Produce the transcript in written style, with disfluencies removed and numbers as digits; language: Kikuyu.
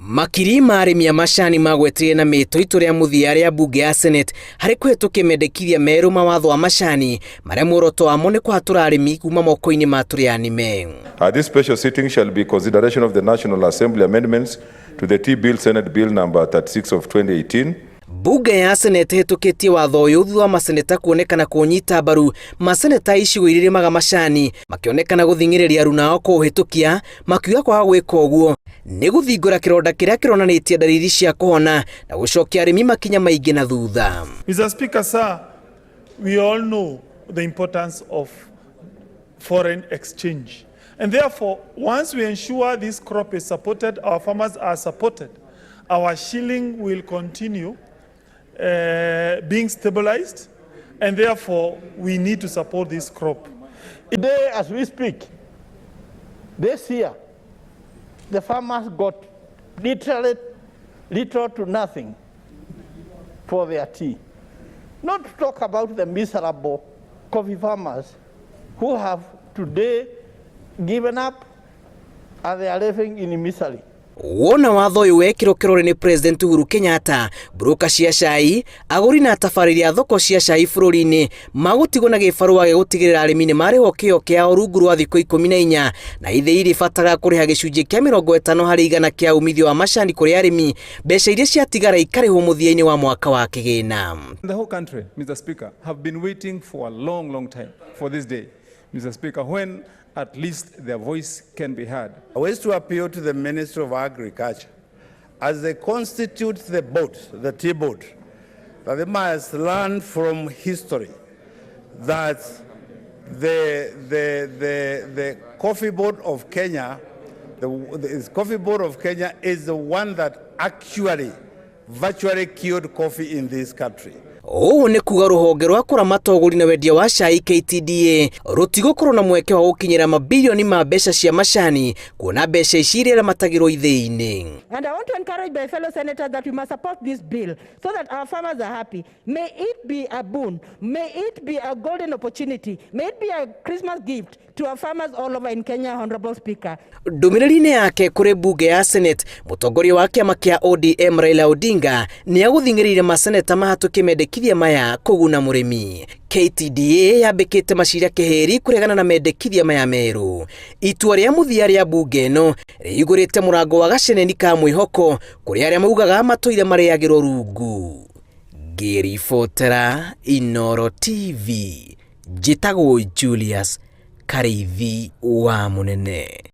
Makiri ma arĩmi a macani magwetire na mĩto itu rĩa mũthia rĩa mbunge ya Senate harĩ kũhĩtũkia mendekithia merũ ma watho wa macani marĩa muoroto wamo nĩ kũhatũra arĩmi kuma moko-inĩ ma tũrĩa-nĩme. At this special sitting shall be consideration of the National Assembly amendments to the Tea Bill Senate Bill number 36 of 2018. Mbunge ya Senate ĩhĩtũkĩtie watho ũyũ thutha wa maseneta kuonekana kũũnyita mbaru. Maseneta a icigo iria irĩmaga macani makĩonekana gũthing'ĩrĩria aruna ao kũũhĩtũkia, makiuga kwaga gwĩka ũguo nĩ gũthingũra kĩronda kĩrĩa kĩronanĩtie ndariri cia kũhona na gũcokia arĩmi makinya maingĩ na thutha. Mr. Speaker, sir, we all know the importance of foreign exchange. And therefore, once we ensure this crop is supported, our farmers are supported, our shilling will continue being stabilized, and therefore we need to support this crop. Today, as we speak, this year, the farmers got literally little to nothing for their tea. Not to talk about the miserable coffee farmers who have today given up and they are living in misery. Wona watho ũyũ wekĩrwo kĩrore nĩ President Uhuru Kenyatta, broker cia cai, agũri na atabarĩri a thoko cia cai bũrũri-inĩ magũtigwo na gĩbarũa gĩa gũtigĩrĩra arĩmi nĩ marĩhwo kĩo kĩao rungu rwa thikũ 14 na ithĩi iria ibataraga kũrĩha gĩcunjĩ kĩa 50% kĩa umithio wa macani kũrĩ arĩmi, mbeca iria ciatigara ikarĩhwo mũthia-inĩ wa mwaka wa kĩgĩna. The whole country, Mr. Speaker, have been waiting for a long, long time for this day, Mr. Speaker, when at least their voice can be heard. I wish to appeal to the Ministry of Agriculture as they constitute the board, the tea board, that they must learn from history that the Coffee Board of Kenya, the Coffee Board of Kenya is the one that actually virtually killed coffee in this country. Ũũ nĩ kuga rũhonge rwa kũramata ũgũri na wendia wa cai KTDA rũtigũkorwo na mweke wa gũkinyĩra mabilioni ma mbeca cia macani kuona mbeca ici iria iramatagĩrwo ithĩi-inĩ. And I want to encourage my fellow senators that we must support this bill so that our farmers are happy. May it be a boon. May it be a golden opportunity. May it be a Christmas gift to our farmers all over in Kenya, Honorable Speaker. Ndũmĩrĩri-inĩ yake kũrĩ mbunge ya Senate, mũtongoria wa kĩama kĩa ODM Raila Odinga nĩ agũthing'ĩrĩirie maseneta mahatũkie mendekithia maya kũguna mũrĩmi. KTDA yambĩkĩte macira kĩhĩri kũregana na mendekithia maya merũ. Itua rĩa mũthia rĩa mbunge ĩno rĩhingũrĩte mũrango wa gaceneni ka mwĩhoko kũrĩ arĩa maugaga matũire marĩagĩrwo rungu. Ngĩribotera Inooro TV, njĩtagwo Julius Karĩithi wa Mũnene.